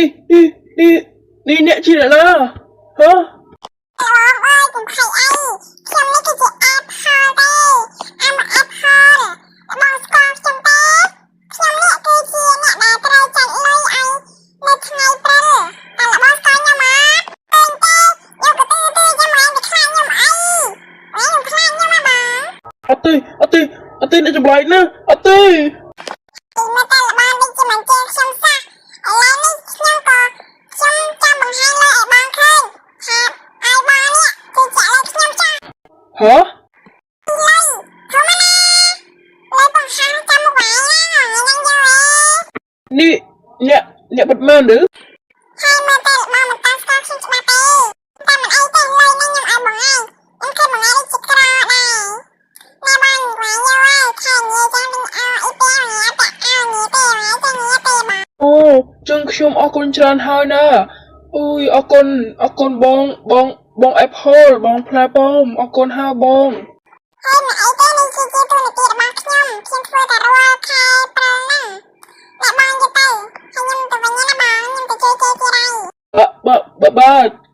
នេះនេះនេះនេះអ្នកជាអ្នកណាហ៎? បងអើយកុំភ័យអីខ្ញុំនេះគឺជា Apple ទេអាមក Apple បងស្គាល់ខ្ញុំទេ?ខ្ញុំនេះគឺជាអ្នកដែលត្រូវចាច់លុយឲ្យនៅថ្ងៃព្រិលតែបងស្គាល់ខ្ញុំអត់ឃើញទេ?យកក៏ទេទេខ្ញុំមិនទៅខ្លាចខ្ញុំអីមិនខ្លាចខ្ញុំហ៎បង? អត់ទេអត់ទេអត់ទេអ្នកចម្លែកណាអត់ទេ។ ពីមើលតែល្បងដូចជាមិនជឿខ្ញុំសោះឥឡូវនេះខ្ញុំក៏ខ្ញុំចង់បង្ហាញលុយឲ្យបងឃើញថាឲ្យបងនេះគឺជាក់លើខ្ញុំចាស់ ហ៎? លុយធម្មតាលុយបង្ហាញចាំមកវាយណាថ្ងៃហ្នឹងយកឯង នេះអ្នកអ្នកពិតមែនឬ? ហើយមើលតែល្បងមិនតាន់ស្គាល់ខ្ញុំច្បាស់ទេតែមិនអីទេលុយនេះខ្ញុំឲ្យបងឯងខ្ញុំឃើញបងឯងជាក្រដែរណែបងវាយយកហើយថែនិយាយចឹងវិញអើអីទេអត់តែអើនិយាយទេវាយចឹងនិយាយទេបង។ អូចឹងខ្ញុំអរគុណច្រើនហើយណាអូយអរគុណអរគុណបងបងបង Apple បងផ្លែប៉ោមអរគុណហើយបង។ ហើយមិនអីទេនេះគឺជាតួនាទីរបស់ខ្ញុំខ្ញុំធ្វើតែរាល់ខែព្រិលហ្នឹងអ្នកបងយកទៅហើយខ្ញុំទៅវិញណាបងខ្ញុំទៅជួយគេទៀតហើយ។ បាទបាទបាទបាទ។